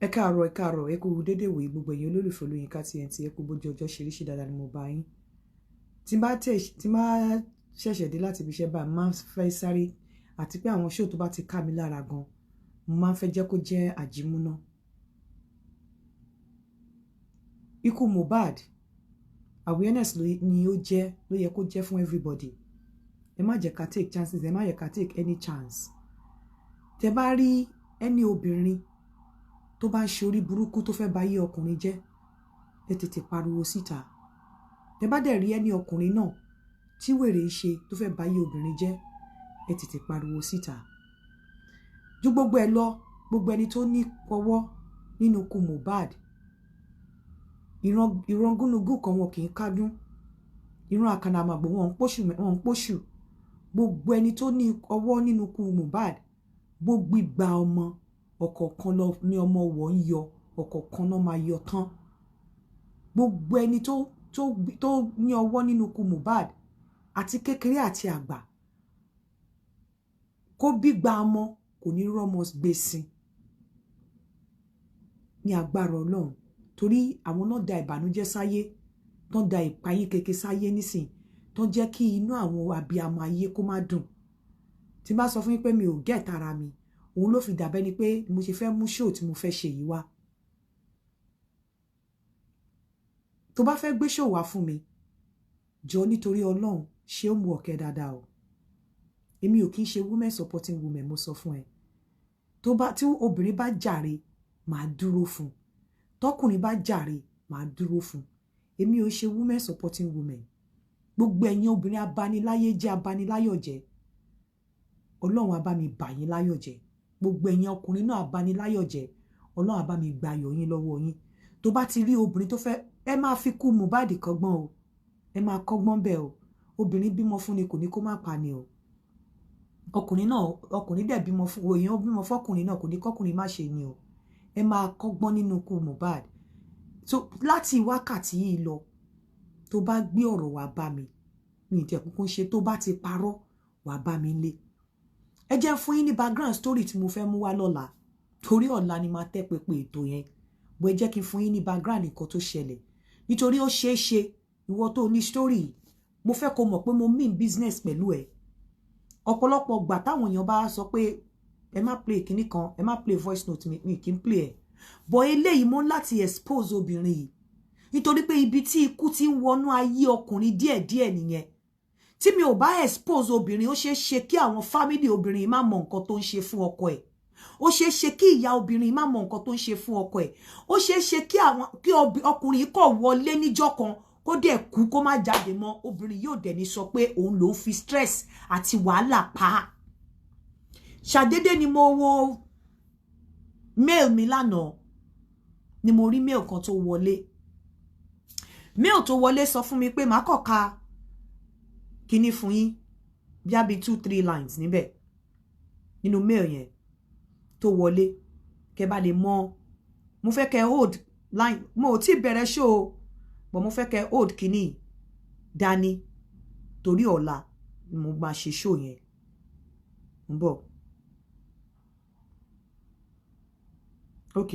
Ẹ káàárọ̀, ẹ káàárọ̀, ẹ kú dédé wòye gbogbo ẹ̀yin olólùfẹ́ Olóyinka TNT. Ẹ kú bójú ọjọ́ ṣe rí, ṣe dáadáa ni mo bá yín? Tí bá tẹ̀ tí bá ṣẹ̀ṣẹ̀ dé láti ibi iṣẹ́ bá máa ń fẹ́ sáré, àti pé àwọn show tó bá ti ká mi lára gan, mo máa ń fẹ́ jẹ́ kó jẹ́ àjímúná. Ikú Mohbad, awareness ni ó jẹ́, ló yẹ kó jẹ́ fún everybody. Ẹ má jẹ́ ká take chances, ẹ má jẹ́ ká take any chance. Tẹ bá rí ẹni obìnrin tó bá ń ṣe orí burúkú tó fẹ́ bà ayé ọkùnrin jẹ́, ẹ tètè pariwo síta. Tẹ bá dẹ̀ rí ẹni ọkùnrin náà tí wèrè ń ṣe tó fẹ́ bà ayé obìnrin jẹ́, ẹ tètè pariwo síta. Ju gbogbo ẹ lọ, gbogbo ẹni tó ní ọwọ́ nínú ikú Mohbad, ìran gúnugún kan wọn kì í kádùn, ìran àkànàmàgbò wọn ń pòṣù, wọn ń pòṣù. Gbogbo ẹni tó ní ọwọ́ nínú ikú Mohbad, gbogbo ìgbà ọmọ ọ̀kọ̀ọ̀kan lọ ní ọmọ wọ̀ ń yọ, ọ̀kọ̀ọ̀kan náà máa yọ tán. Gbogbo ẹni tó ní ọwọ́ nínú ikú Mohbad, àti kékeré àti àgbà, kó bí gba ọmọ kò ní rọ́mọ gbé sin ní agbára Ọlọ́run, torí àwọn náà da ìbànújẹ́ sáyé, tán da ìpayín keke sáyé nísìn, tán jẹ́ kí inú àwọn abiyamọ ayé kó má dùn. Tí n bá sọ fún yín pé mi ò get ara mi, òun ló fi dàbẹ́ ni pé mo ṣe fẹ́ mú show tí mo fẹ́ ṣe yìí wá. Tó bá fẹ́ gbé show wá fún mi, jọ nítorí Ọlọ́run, ṣé ó mú ọ̀kẹ́ dáadáa o. Èmi ò kí ń ṣe women supporting women. Mo sọ fún ẹ, tó bá tí obìnrin bá jàre, màá dúró fún. Tọkùnrin bá jàre, màá dúró fún. Èmi ò ṣe women supporting women. Gbogbo ẹ̀yin obìnrin abaniláyé jẹ́, abaniláyọ̀ jẹ́, Ọlọ́run á bá mi bà yín láyọ̀ jẹ́. Gbogbo ẹ̀yin ọkùnrin náà abaniláyọ̀ jẹ́, Ọlọ́run á bá mi gba ayọ̀ yín lọ́wọ́ yín. Tó bá ti rí obìnrin tó fẹ́, ẹ máa fi kú Mohbad kọ́gbọ́n o, ẹ máa kọ́gbọ́n bẹ́ẹ̀ o. Obìnrin bímọ fún ni kò ní kó má pa ni o. Ọkùnrin náà, ọkùnrin dẹ̀ bímọ fún èèyàn, bímọ fọkùnrin náà, kò ní kọkùnrin má ṣe ni o. Ẹ máa kọ́gbọ́n nínú ikú Mohbad. So láti wákàtí yìí lọ, tó bá gbé ọ̀rọ̀ wá bá mi, mi ì tẹ̀ kúkú ń ṣe, tó bá ti parọ́ wá bá mi lé. Ẹ jẹ́ fún yín ní background story tí mo fẹ́ mú wá lọ́la, torí ọ̀la ni máa tẹ́ pẹpẹ ètò yẹn bó. Ẹ jẹ́ kí n fún yín ní background nǹkan tó ṣẹlẹ̀, nítorí ó ṣeé ṣe ìwọ tó ní story, mo fẹ́ kó mọ̀ pé mo mean business pẹ̀lú ẹ. Ọ̀pọ̀lọpọ̀ gbà táwọn èèyàn bá sọ pé ẹ má play kinní kan, ẹ má play voice note mi, mi kì í play ẹ bọ̀. Eléyìí mo ń láti expose obìnrin yìí, nítorí pé ibi tí ikú ti ń wọnú ayé ọkùnrin díẹ̀díẹ̀ nìyẹn. Tí mi ò bá expose obìnrin, ó ṣeé ṣe kí àwọn family obìnrin má mọ nǹkan tó ń ṣe fún ọkọ ẹ̀. Ó ṣeé ṣe kí ìyá obìnrin má mọ nǹkan tó ń ṣe fún ọkọ ẹ̀. Ó ṣeé ṣe kí àwọn kí ọkùnrin kọ̀ wọlé níjọ́ kan, kó dẹ̀ kú, kó má jáde mọ́. Obìnrin yóò dẹ̀ ní sọ pé òun lòún fi stress àti wàhálà pa á. Ṣàdédé ni mo wo mail mi lánàá, ni mo rí mail kan tó wọlé. Mail tó wọlé sọ fún mi pé màá kọ̀ ka kíní fún yín, bí i two three lines níbẹ̀ nínú mail yẹn tó wọlé, kẹ́ bá lè mọ̀. Mo fẹ́ kẹ́ hold line, mo ò tí bẹ̀rẹ̀ show, but mo fẹ́ kẹ́ hold kíní dání, torí ọ̀la ni mo máa ṣe show yẹn ń bọ̀. Ok,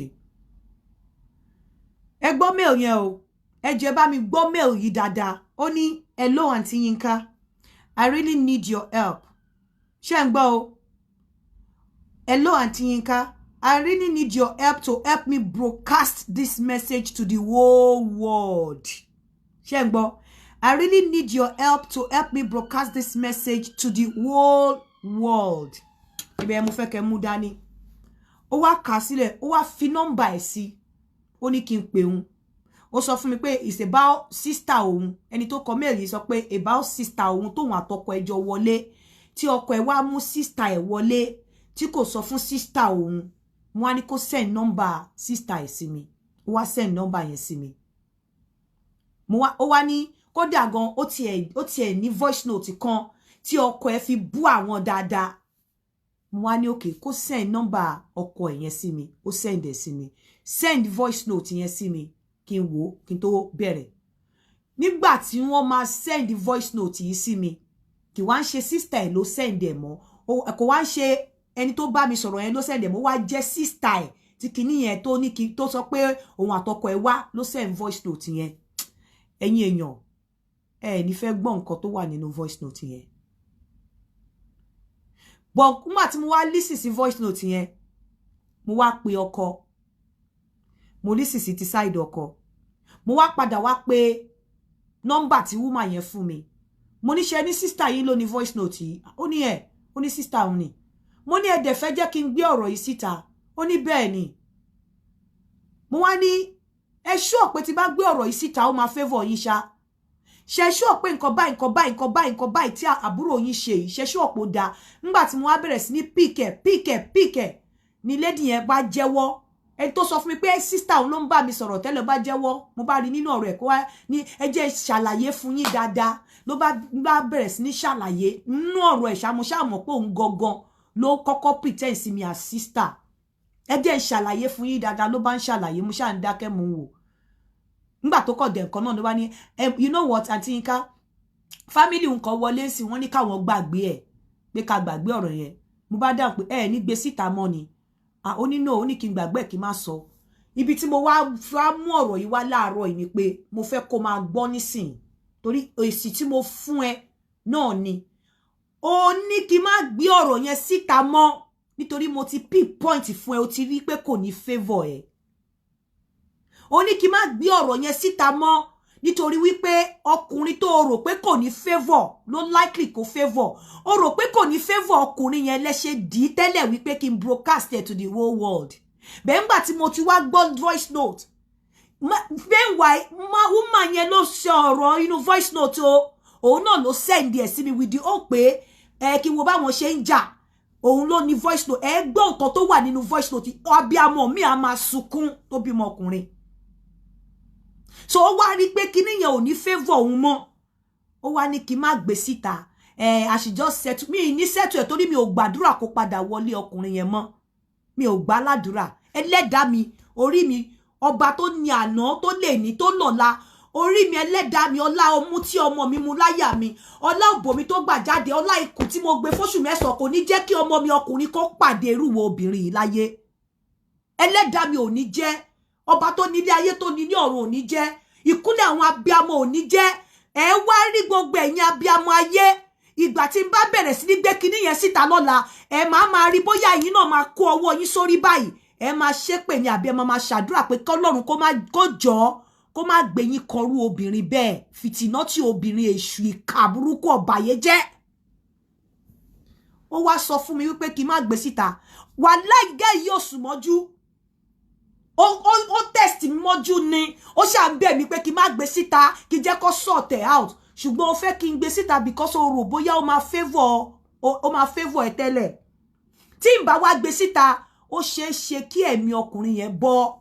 ẹ gbọ́ mail yẹn o. Ẹ jẹ́ bá mi gbọ́ mail yìí dáadáa. Ó ní, "Hello Aunty Yinka, I really need your help." Ṣé ń gbọ́ o? "Hello Aunty Yinka, I really need your help to help me broadcast this message to the whole world." Ṣé ń gbọ́? "I really need your help to help me broadcast this message to the whole world." Ibẹ̀ mo fẹ́ kẹ́ mú dání. Ó wá kà á sílẹ̀, ó wá fi nọ́mbà ẹ̀ sí. Ó ní kí n pè òun. Ó sọ fún mi pé it's about sister òun. Ẹni tó kọ mail yìí sọ pé about sister òun tóun àtọkọ ẹ̀ jọ wọlé, tí ọkọ ẹ̀ wá mú sister ẹ̀ wọlé, tí kò sọ fún sister òun. Mo wá ní kó send number sister ẹ̀ sí mi. Ó wá send number yẹn sí mi. Mo wá, ó wá ní kódà gan, ó tiẹ̀ ní voice note kan tí ọkọ ẹ̀ fi bú àwọn dáadáa. Mo wá ní okay, kó send number ọkọ ẹ̀ yẹn sí mi. Ó send ẹ̀ sí mi, send voice note yẹn sí mi kí n wò kí n tó bẹ̀rẹ̀. Nígbà tí wọ́n máa send voice note yìí sí mi, kì wá ń ṣe sister ẹ̀ ló send ẹ̀ mọ́, kò wá ń ṣe ẹni tó bá mi sọ̀rọ̀ yẹn ló send ẹ̀ mọ́, wá jẹ́ sister ẹ̀. Tí kinní yẹn tó ní kí tó sọ pé òun àtọkọ ẹ̀ wá ló send voice note yẹn. Ẹ̀yin èèyàn, ẹ ní fẹ́ gbọ́ nǹkan tó wà nínú voice note yẹn. But nígbà tí mo wá listen sí voice note yẹn, mo wá pe ọkọ, mo listen sí ti side ọkọ, mo wá padà wá pe nọ́mbà tí woman yẹn fún mi. Mo ní, ṣe ní sister yìí ló ní voice note yìí? Ó ní ẹ, ó ní sister òun ni. Mo ní, ẹ dẹ̀ fẹ́ jẹ́ kí n gbé ọ̀rọ̀ yìí síta? Ó ní bẹ́ẹ̀ ni. Mo wá ní, ẹ sure pé tí bá gbé ọ̀rọ̀ yìí síta, ó máa favour yín ṣá? Ṣe sure pé nǹkan báyìí, nǹkan báyìí, nǹkan báyìí, nǹkan báyìí tí àbúrò yín ṣe yìí, ṣe sure pé ó dáa? Nígbà tí mo wá bẹ̀rẹ̀ sí ní pick ẹ̀, pick ẹ̀, pick ẹ̀, ni lady yẹn bá jẹ́wọ́. Ẹni tó sọ fún mi pé sister òun ló ń bá mi sọ̀rọ̀ tẹ́lẹ̀ bá jẹ́wọ́. Mo bá rí nínú ọ̀rọ̀ ẹ̀ kó wá ní, ẹ jẹ́ ṣàlàyé fún yín dáadáa. Ló bá bẹ̀rẹ̀ sí ní ṣàlàyé nínú ọ̀rọ̀ ẹ̀ ṣá, mo ṣáà mọ̀ pé òun gangan ló kọ́kọ́ pretend sí mi as sister. Ẹ jẹ́ ṣàlàyé fún yín dáadáa, ló bá ń ṣàlàyé, mo ṣáà ń dákẹ́, mo ń wò. Nígbà tó kọ̀ dẹ̀ nǹkan náà, ló bá ní, "You know what, Aunty Yinka, family nǹkan wọlé sí, wọ́n ní káwọn gbàgbé ẹ̀, pé ká gbàgbé ọ̀rọ̀ yẹn." Mo bá dáhùn pé ẹ ní gbé síta mọ́ ni. Ó ní no, ó ní kí n gbàgbé, kí n má sọ. Ibi tí mo wá mú ọ̀rọ̀ yìí wá láàárọ̀ yìí ni pé mo fẹ́ kó máa gbọ́ nísìn, torí èsì tí mo fún ẹ náà ni ó ní kí n má gbé ọ̀rọ̀ yẹn síta mọ́, nítorí mo ti pinpoint fún ẹ, o ti rí pé kò ní favour ẹ. Ó ní kí n má gbé ọ̀rọ̀ yẹn síta mọ́ nítorí wípé ọkùnrin tó o rò pé kò ní favour ló likely kó favour. O rò pé kò ní favour ọkùnrin yẹn lẹ́ṣẹ̀ dì í tẹ́lẹ̀ wípé kí n broadcast it to the whole world. Bẹ́ẹ̀ ńgbà tí mo ti wá gbọ́ voice note, meanwhile woman yẹn ló ṣe ọ̀rọ̀ inú voice note o, òun náà ló send ẹ̀ sí mi with the hope pé ẹ kí wo báwọn ṣe ń jà. Òun ló ní voice note. Ẹ gbọ́ nǹkan tó wà nínú voice note, abiyamọ mi a máa sunkún tó bímọ ọkùnrin. So ó wá rí pé kíní yẹn ò ní favour òun mọ́, ó wá ní kí n má gbé síta. Ẹ àṣìjọ settle mi ní settle ẹ, torí mi ò gbàdúrà kó padà wọlé ọkùnrin yẹn mọ́. Mi ò gbà ládùúrà. Ẹlẹ́dàá mi, orí mi, ọba tó ní àná, tó lè ní, tó lọ́la, orí mi, ẹlẹ́dàá mi, ọlá ọmú tí ọmọ mi mu láyà mi, ọlá òbò mi tó gbà jáde, ọlá ikùn tí mo gbé fóṣù 9, kò ní jẹ́ kí ọmọ mi ọkùnrin kó pàdé irúwọ obìnrin yìí láyé. Ẹlẹ́dàá mi ò ní jẹ́, ọba tó nílé ayé, tó ní ní ọ̀run, ò ní jẹ́, ìkúnlẹ̀ àwọn abiyamọ ò ní jẹ́. Ẹ wá rí gbogbo ẹ̀yin abiyamọ ayé, ìgbà tí n bá bẹ̀rẹ̀ sí ní gbé kinní yẹn síta lọ́la, ẹ máa máa rí bóyá ẹ̀yin náà máa kó ọwọ́ yín sórí báyìí, ẹ máa ṣépè ní, àbí ẹ máa máa ṣàdúrà pé kọ́lọ́run kó má kó jọ kó má gbé yín kọrú obìnrin bẹ́ẹ̀, fìtìnà tí obìnrin èṣù, ìkà burúkú, ọ̀bàyéjẹ́. Ó wá sọ fún mi wípé kí n má gbé síta. Wàláì, gẹ́ yìí ò sùn mọ́jú, ó text mi mọ́jú ni. Ó ṣáà ń bẹ̀ mí pé kí n má gbé síta, kí n jẹ́ kó sort it out, ṣùgbọ́n ó fẹ́ kí n gbé síta because ó rò bóyá ó máa favour ẹ tẹ́lẹ̀. Tí n bá wá gbé síta, ó ṣeé ṣe kí ẹ̀mí ọkùnrin yẹn bọ́.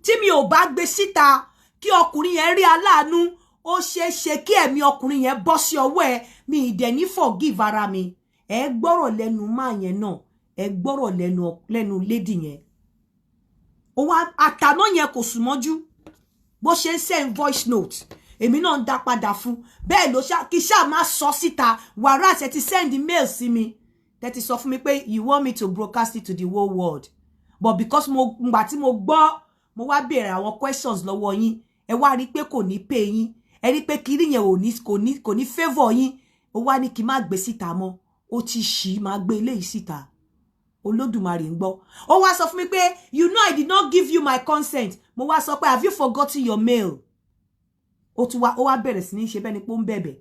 Tí mi ò bá gbé síta, kí ọkùnrin yẹn rí aláàánú, ó ṣeé ṣe kí ẹ̀mí ọkùnrin yẹn bọ́ sí ọwọ́ ẹ. Mi ì dẹ̀ ní forgive ara mi. Ẹ gbọ́rọ̀ lẹ́nu máa yẹn náà, ẹ gbọ́rọ̀ lẹ́nu lady yẹn. Ó wá àtàná yẹn kò sùn mọ́jú. Bó ṣe ń send voice note, èmi náà ń dá padà fún bẹ́ẹ̀ ló ṣá kí ṣáà má sọ síta. Wàrà ẹ ti send mail sí mi, tẹ́ ti sọ fún mi pé you want me to broadcast it to the whole world, but because mo ngbà tí mo gbọ́, mo wá béèrè àwọn questions lọ́wọ́ yín, ẹ wá rí pé kò ní pay yín, ẹ rí pé kiri yẹn ò ní kò ní kò ní favour yín, ó wá ní kí n má gbé síta mọ́. Ó ti ṣì máa gbé eléyìí síta. Olódùmarè ń gbọ́. Ó wá sọ fún mi pé, "You know I did not give you my consent." Mo wá sọ pé, "Have you forgotten your mail?" Ó tún wá, ó wá bẹ̀rẹ̀ sí ní ṣe bẹ́ẹ̀ ni pé ó ń bẹ̀bẹ̀.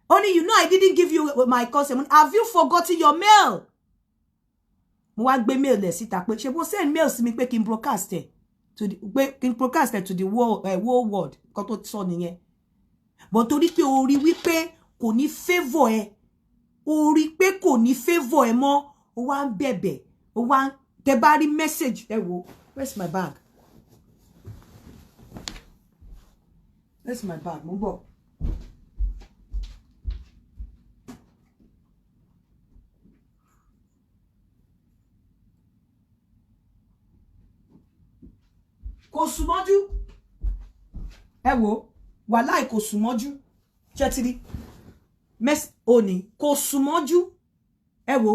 Ó ní, "You know I didn't give you my consent. Have you forgotten your mail?" Mo wá gbé mail ẹ̀ síta pé ṣe bó send mail sí mi pé kí n broadcast ẹ̀ to the, pé kí n broadcast ẹ̀ to the whole world. Nǹkan tó sọ nìyẹn. But torí pé o rí wípé kò ní favour ẹ, o rí pé kò ní favour ẹ mọ́, ó wá ń bẹ̀bẹ̀, ó wá ń tẹ bá rí message. Ẹ wo, where's my bag? Where's my bag? Mo ń bọ̀. Kò sùn mọ́jú. Ẹ wo, wàláì, kò sùn mọ́jú. Ṣé ti rí mẹ́sì òní? Kò sùn mọ́jú. Ẹ wo,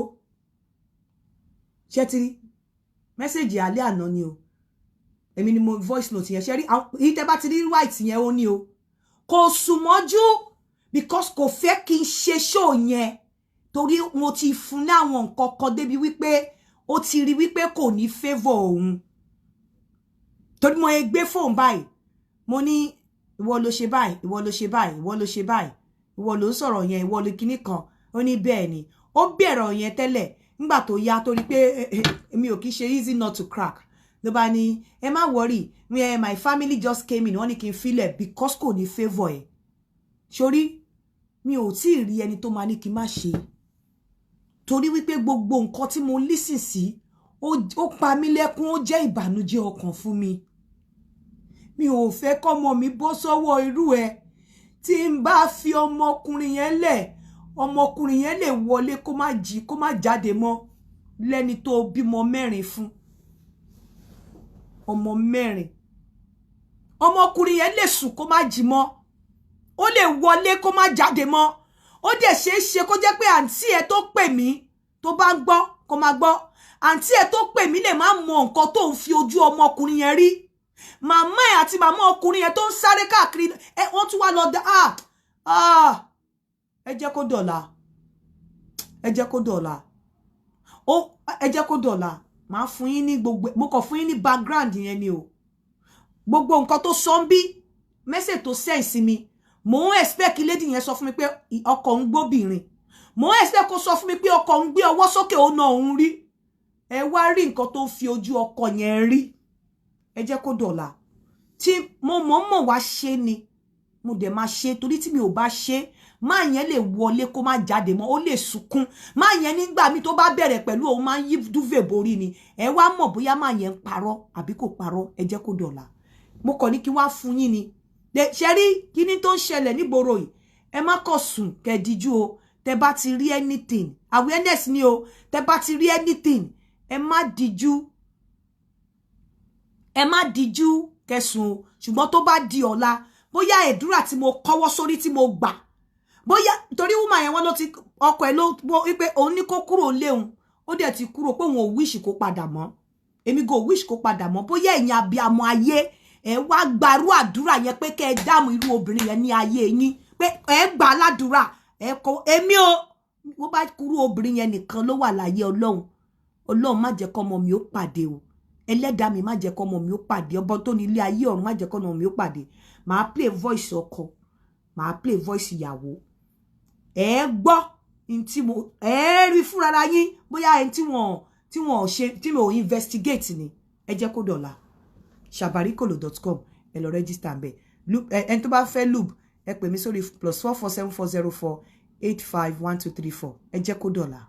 ṣé ti rí? Message alẹ́ àná ni o. Èmi ni mo voice note yẹn. Ṣe rí èyí tẹ́ bá ti rí white yẹn, ó ní o kò sùn mọ́jú because kò fẹ́ kí n ṣe show yẹn, torí mo ti fún ní àwọn nǹkan kan débi wípé ó ti rí wípé kò ní favour òun. Torí mo gbé fóònù báyìí, mo ní, "Ìwọ ló ṣe báyìí, ìwọ ló ṣe báyìí, ìwọ ló ṣe báyìí, ìwọ ló ń sọ̀rọ̀ yẹn, ìwọ ló kíní kan." Ó ní bẹ́ẹ̀ ni. Ó bẹ̀rẹ̀ yẹn tẹ́lẹ̀. Nígbà tó yá, torí pé èmi ò kí ṣe easy not to crack, ló bá ní, "Ẹ má worry, my family just came in, wọ́n ní kí n filẹ̀," because kò ní favour ẹ̀. Sórí mi ò tí ì rí ẹni tó máa ní kí n má ṣe, torí wípé gbogbo nǹkan tí mo listen sí, ó pa mí lẹ́kún, ó jẹ́ ìbànújẹ́ ọkàn fún mi. Mi ò fẹ́ kọ́mọ mi bọ́ sọ́wọ́ irú ẹ. Tí n bá fi ọmọkùnrin yẹn lẹ̀, ọmọkùnrin yẹn lè wọlé kó má jí, kó má jáde mọ́. Lẹ́ni tó bímọ mẹ́rin fún, ọmọ mẹ́rin, ọmọkùnrin yẹn lè sùn kó má jí mọ́, ó lè wọlé kó má jáde mọ́. Ó dẹ̀ ṣeé ṣe kó jẹ́ pé àǹtí ẹ tó pè mí, tó bá ń gbọ́, kó má gbọ́, àǹtí ẹ tó pè mí lè má mọ nǹkan tó ń fi ojú ọmọkùnrin yẹn rí. Màmá ẹ àti màmá ọkùnrin yẹn tó ń sáré káàkiri ẹ, wọ́n tún wá lọ dá. Ah ah, ẹ jẹ́ kó dọ̀la, ẹ jẹ́ kó dọ̀la, ó ẹ jẹ́ kó dọ̀la. Màá fún yín ní gbogbo. Mo kàn fún yín ní background yẹn ni o. Gbogbo nǹkan tó sọ ń bí, message tó send sí mi, mò ń expect kí lady yẹn sọ fún mi pé ọkọ ń gbóbìnrin. Mò ń expect kó sọ fún mi pé ọkọ ń gbé ọwọ́ sókè, ó na òun rí. Ẹ wá rí nǹkan tó ń fi ojú ọkọ yẹn rí. Ẹ jẹ́ kó dọ̀la. Tí mo mọ̀ mọ̀ wá ṣe ni mo dẹ̀ máa ṣe, torí tí mi ò bá ṣe, máa yẹn lè wọlé kó má jáde mọ́, ó lè sunkún. Máa yẹn nígbà mi tó bá bẹ̀rẹ̀ pẹ̀lú òun, máa ń yí duvet borí ni. Ẹ wá mọ̀ bóyá máa yẹn ń parọ́ àbí kò parọ́. Ẹ jẹ́ kó dọ̀la. Mo kàn ní kí wá fún yín ni. Ṣe rí kíní tó ń ṣẹlẹ̀ nígboro yìí, ẹ má kọ̀ sùn kẹ́ díjú o. Tẹ bá ti rí anything, awareness ni o. Tẹ bá ti rí anything, ẹ má díjú, ẹ má díjú kẹsùn o. Ṣùgbọ́n tó bá di ọ̀la, bóyá ẹ̀dúrà tí mo kọ́wọ́ sórí tí mo gbà, bóyá torí woman yẹn, wọ́n ló ti ọkọ ẹ̀ ló wípé òun ní kó kúrò léhun, ó dẹ̀ ti kúrò, pé òun ò wish kó padà mọ́. Èmi kò wish kó padà mọ́. Bóyá ẹ̀yin abiyamọ ayé, ẹ wá gbarú àdúrà yẹn pé kẹ́ ẹ dáàmú irú obìnrin yẹn ní ayé yín, pé ẹ gbà ládùúrà ẹ kọ èmi o. Wọ́n bá kúrú obìnrin yẹn nìkan ló wà láyé. Ọlọ́run, Ọlọ́run, má jẹ́ kọ́mọ mi ó pàdé o. Ẹlẹ́dàá mi, má jẹ́ kọ́mọ mi ó pàdé. Ọbọ tó ní ilé ayé ọ̀run, má jẹ́ kọ́mọ mi ó pàdé. Màá play voice ọkọ, màá play voice ìyàwó. Ẹ gbọ́ n tí mo ẹ rí fúnra yín, bóyá ẹni tí wọ́n ṣe tí mo investigate ni. Ẹ jẹ́ kó dọ̀la. Sabarikolo.com, ẹ lọ register ńbẹ̀. Ẹni tó bá fẹ́ lube, ẹ pè mí sórí +44 7404851234. Ẹ jẹ́ kó dọ̀la.